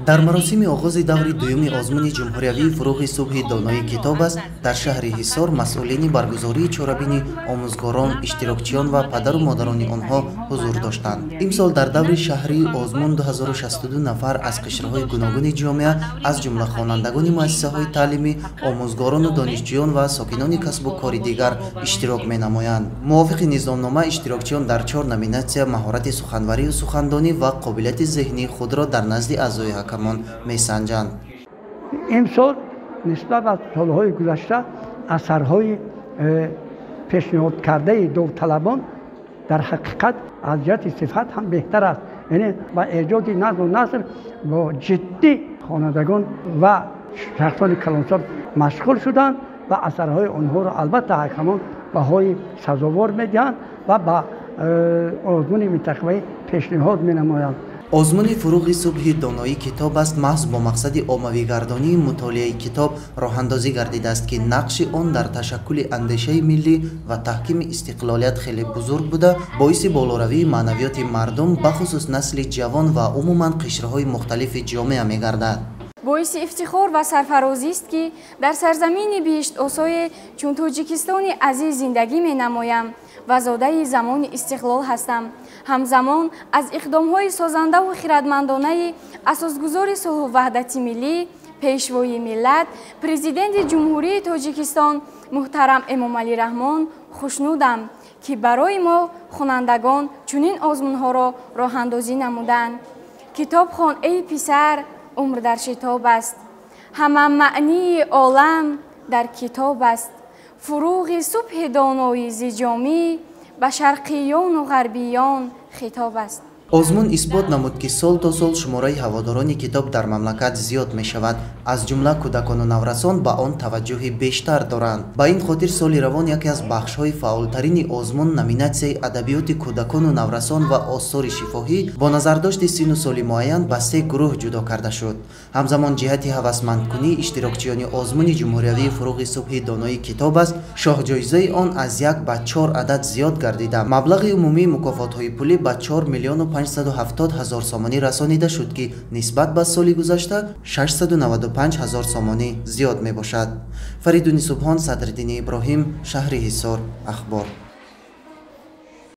Дар маросими оғози даври дуюми озмуни ҷумҳуриявии «Фурӯғи субҳи донои китоб аст» дар шаҳри Ҳисор масъулини баргузории чорабинӣ, омӯзгорон, иштирокчиён ва падару модарони онҳо ҳузур доштанд. Имсол дар даври шаҳрии озмун 2062 нафар аз қишрҳои гуногуни ҷомеа, аз ҷумла хонандагони муассисаҳои таълимӣ, омӯзгорону донишҷӯён ва сокинони касбу кори дигар иштирок менамоянд. Мувофиқи низомнома, иштирокчиён дар чор номинатсия маҳорати суханварию сухандонӣ ва қобилияти зеҳнии худро дар назди аъзои ҳакамон месанҷанд. Имсол нисбат ба солҳои гузашта асарҳои пешниҳодкардаи довталабон дар ҳақиқат аз ҷиҳати сифат ҳам беҳтар аст. Яъне ба эҷоди назму наср бо ҷиддӣ хонандагон ва шахсони калонсол машғул шуданд ва асарҳои онҳоро албатта ҳакамон баҳои сазовор медиҳанд ва ба озмуни минтақавӣ пешниҳод менамоянд. Озмуни «Фурӯғи субҳи донои китоб аст» маҳз бо мақсади оммавигардонии мутолиаи китоб роҳандозӣ гардидааст, ки нақши он дар ташаккули андешаи миллӣ ва таҳкими истиқлолият хеле бузург буда, боиси болоравии маънавиёти мардум, бахусус насли ҷавон ва умуман қишрҳои мухталифи ҷомеа мегардад. Боиси ифтихор ва сарфарозист, ки дар сарзамини биҳиштосое чун Тоҷикистони азиз зиндагӣ менамоям ва зодаи замони истиқлол ҳастам. Ҳамзамон аз иқдомҳои созандаву хирадмандонаи асосгузори сулҳу ваҳдати миллӣ, Пешвои миллат, Президенти Ҷумҳурии Тоҷикистон муҳтарам Эмомалӣ Раҳмон хушнудам, ки барои мо хонандагон чунин озмунҳоро роҳандозӣ намуданд. Китоб хон, эй писар, умр дар шитоб аст, ҳама маънии олам дар китоб аст. Фурӯғи субҳи доноӣ зи ҷомӣ ба шарқиёну ғарбиён хитоб аст. Озмун исбот намуд, ки сол то сол шумораи ҳаводорони китоб дар мамлакат зиёд мешавад, аз ҷумла кӯдакону наврасон ба он таваҷҷӯҳи бештар доранд. Ба ин хотир соли равон яке аз бахшҳои фаъолтарини озмун, номинатсияи адабиёти кӯдакону наврасон ва осори шифоҳӣ, бо назардошти синну соли муайян ба се гурӯҳ ҷудо карда шуд. Ҳамзамон, ҷиҳати ҳавасмандкунии иштирокчиёни озмуни ҷумҳуриявии «Фурӯғи субҳи донои китоб аст», шоҳҷоизаи он аз як ба чор адад зиёд гардида, маблағи умумии мукофотҳои пулӣ ба 4 570 000 сомонӣ расонида шуд, ки нисбат ба соли гузашта 695 ҳазор сомонӣ зиёд мебошад. Фаридуни Субҳон, Садриддини Иброҳим, шаҳри Ҳисор, Ахбор.